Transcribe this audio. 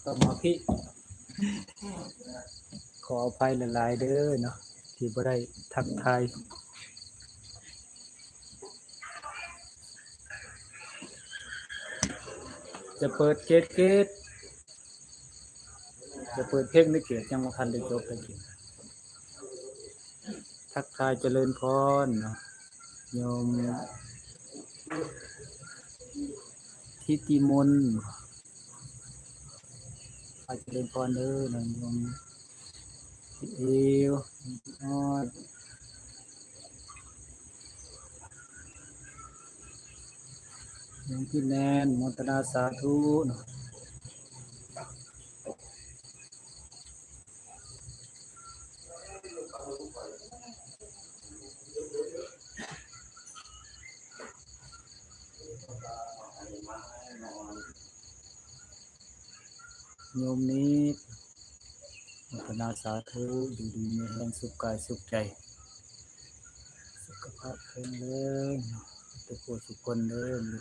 ສະມາທິ ຂໍອະໄພຫຼາຍໆເດີເນາະ ທີ່ບໍ່ໄດ້ທັກທາຍ. ຈະເປີດເກດ ເກດ ຈະເປີດເພງໃນເກດ ຍັງບໍ່ທັນໄດ້ຈົບເລີຍ. ທັກທາຍຈະເລີນພອນເນາະ ໂຍມທິຕິມົນ ຂໍຈະເລີນພອນເດີນະ ໂຍມ ເອວ ໂຍມອ້ອຍ ໂຍມພິແນນ ໂມທະນາສາທຸເນາະ. ໂຍມນິດ ໂມທະນາສາທຸ ຢູ່ດີມີແຮງ ສຸກກາຍສຸກໃຈ ສຸຂະພາບແຂງແຮງເນາະ ທຸກຜູ້ທຸກຄົນເດີ ມີ